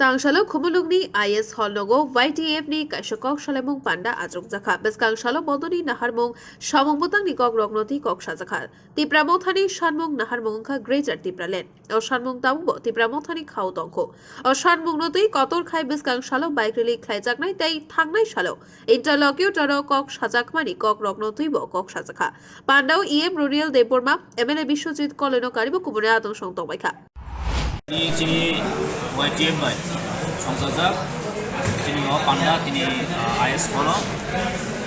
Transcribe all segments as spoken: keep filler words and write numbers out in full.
Tangsalo Khumulwngni I S hall nogo Y T F ni kaisa kok salaimung panda achukjakha. Bwskang salo bodoni naharmung samung bwtangni kokrokno twi kok sajakha. Tipra Mothani sanmung naharmung wngkha Greater Tipraland. O sanmung tabukbo Tipra Mothani khao tongkho. O sanmungno twi kotor khai bwskang salo bike rally khlaijaknai tei thangnai salo interlocutor-o kok sajakmani kokrokno twibo kok sajakha. Pandao E M Roniel Debbarma, M L A Biswajit Koloino karibo kubuni atong song tongbaikha. Ni chini Y T F bai songchajak, chini o panda tini, ah, I S hall o,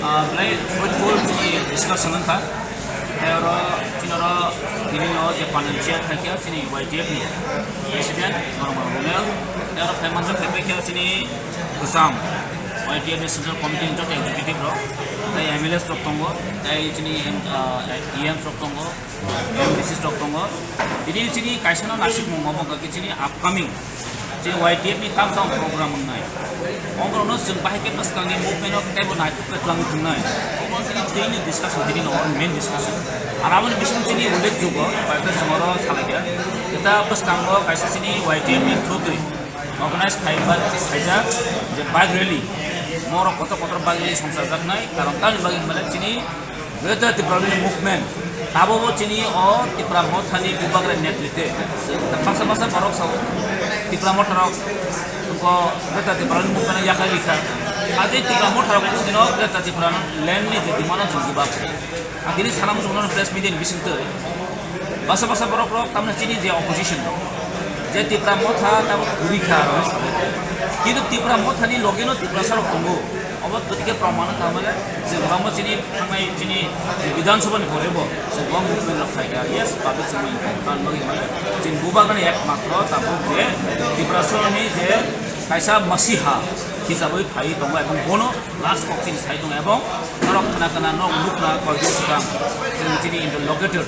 ah, belai fruitful chini discussion wngkha. Tei oro chini oro tini o je panel chair khaikha chini Y T F ni president Normal Romel. Tei oro phai manjak phaibaikha chini bwsam Y T F ni central committee ni joto executive rok, tei M L As rok tongo, tei chini, ah, E Ms rok tongo. M D Cs rok tongo. Tini chini kaisa no nasikmung obo hwnkha khe chini upcoming chini Y T F ni tam tam program wngnai. Oborokno chwng bahai khe bwskangni movement o teibo naithok khe twlangwi thangnai. Obo chini twi ni discussion, tini no main discussion. Ar aboni bisingo chini ullekh jogwi bai khe chwng oro salaikha. Eta bwskango kaisa chini Y T F ni through twi organize khai ba khaijak je bike rally. Morok kotor kotor bike rally songchajaknai. Karon tamni bagwi hwnba le chini Greater Tipraland Movement, tabukbo chini o Tipra Mothani bubagra netrite, baksa baksa borok sao Tipra Motharok bo Greater Tipraland Movement yakarwi kha. Ajai Tipra Motharok bini o Greater Tipraland ni je demand o chwng bubak. Ang tini sana muchung no press media ni bisingtwi baksa baksa borok rok tamni chini je opposition rok, je Tipra Motha tabuk kwrwi kha aro hinwi sabai. Kintu Tipra Mothani loge no Tiprasa rok tongo. Obo twi khe proman wngkha mane, je kwbangma chini thangnai chini Bidhan Sabha ni pore bo je bo movement rok khaikha, yes, public chini kan bagwi mane chini bubagra ni ekmatro tabuk je Tiprasa ni je kaisa masiha hisabwi phaiwi tongo, ebong bono last kok chini sai tongo, ebong norok khna khna norok nukna koidin swkang chini, chini interlocutor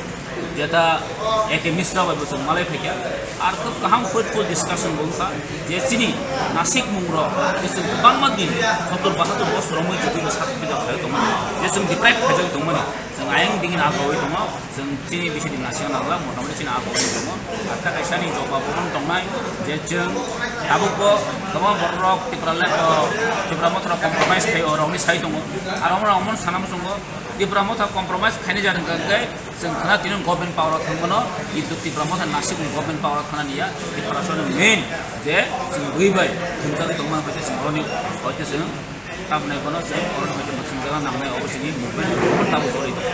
jeta A K Misra bai bo chwng malai phaikha. Ar khub kaham fruitful discussion bo wngkha je chini nasikmung rok je chwng kwbangma din sottor bahattor bosor romwi jotoi no sakhi khaijak tongmani, je chwng deprive khaijak tongmani, chwng ayang digi na agoi tongo, chwng chini bisini nasing nangla, motamoti chini agoi tongo. Ar ta kaisa ni jobab bo tongnai je chwng tabuk bo kwbangma borok rok Tipra le, Tipra Motha rok compromise khai o rok ni sai tongo. Ar omo rok omo sana muchungo Tipra Motha compromise khaini jani hwnkhe Chwng khna tini government power o thangmano, kintu Tipra Motha nasik ni government power o thangna niya, Tipra Motha ni main je chwng bwi bai thumjagwi tongmani bai chwng oroni hoite chwng tamni bono chwng oroni hoite mwthangjaga nangnai obo chini movement tabuk choli tongo.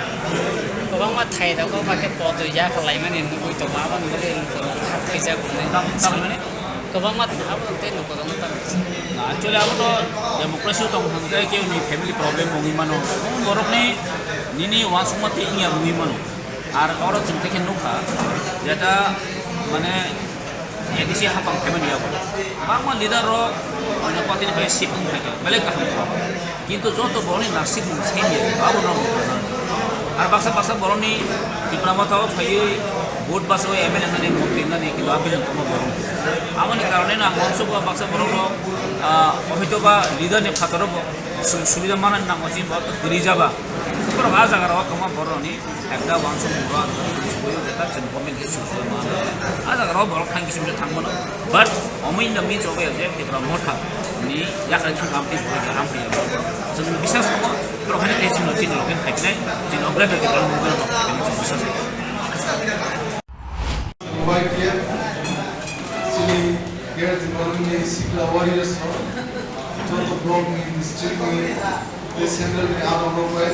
Kwbangma thai rogo ba khe podoi ya khlaimani nugwi tongo, aboni bagwi lukurok thak khaijak hwnwi. Tam-, tamni Kwbangma abo tei nokho kwbangma tamo. Actually, abo to democracy tong thang khe, khe ni family problem wngwi mano. Borokni nini uansukma tei wngya wngwi mano. Ar oro chwng tei khe nukha, jeta, mane, A D C hapang phaimani yago. Bangma leader rok, mane, party ni bai sip wng phaikha, belai kaham kha. Kintu joto borokni nasikmung same ya, abo no. Ar baksa baksa borokni Tipra Motha o phaiwi vote bachwi M L A nani, montri nani, kintu abo belai komo borok. Aboni karone no ang uansukgo baksa borok rok, ah, hoito ba leader ni phataro bo su-, subida manani nango chini borok kwrwi jaba. Borok ah jaga rok kwma borok ni ekta uansukmung rok jeta chwng government khe subida manani. Ah jaga rok borok thang kisi thang mano. But omo in the midst of a je Tipra Motha ni yakhai thang amtwi borok ya amtwi ya. Chwng biswas tongo, borok haino tei chwngno chini rok khe phaiknai, chini rok bai bai borok rok khe chwng biswas tongo. Chini Greater Tipraland ni sikla warriors rok, joto block ni, district ni, tei central ni adong rok bai,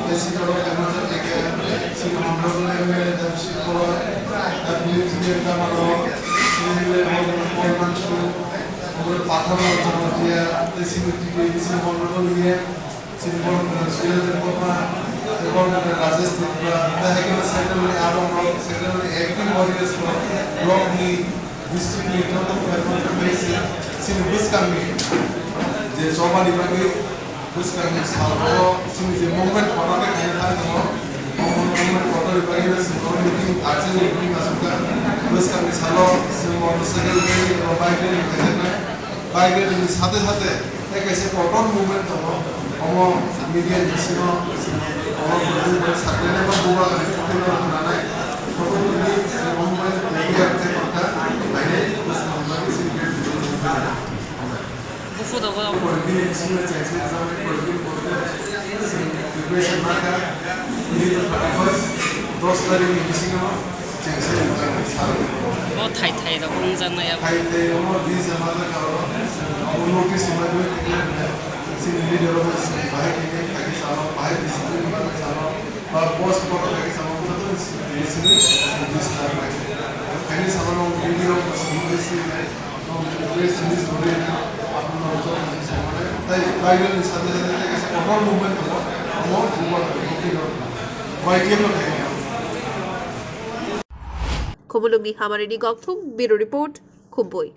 tei sitaro khe manjak khe chini honorable M L A Debshik Koloi, tei Philip Singh Tamalo, chini M L A Bol-, Bolman Su, honorable Pathar Jamatia, tei chini T T A C honorable E M, chini Bolman Suyal Debbarma, tei Bolman Rajesh Tripura, tei hai khe central ni adong rok, central ni active warriors rok, block ni, district ni joto khe manjak khe chini bwskang ni je choba ni bagwi Bwskangni salo chini je movement kotor khe khaina thang tongo, o movement kotor ni bagwi no chwng o meeting, urgent meeting asukha. Bwskangni salo chwng motorcycle rally eba bike rally khaijaknai. Bike rally ni sathe sathe tei kaisa kotor movement tongo, omo media ni bisingo chwng omo movement bai sakhlainai ba bubagra ni kokno rwnanai. Kotor ni chwng omo bai media tei kotor khainai bwskangni bagwi chini rally ni movement. Photo ko. Preparation mata, ini dos tarik ni bisingo chengse rijak. Bo thai thai rok wngjaknai abo. Thai thai omo release mata karo, omo notice ma dui tini sini leader of bahai kini thai salo, bahai discipline ma salo, ba boss ko thai salo, ko to sini sini sini star ma. Thai salo video ko sini sini. Khumulwngni Hamarini Gokthung, Bureau Report, Khumpui.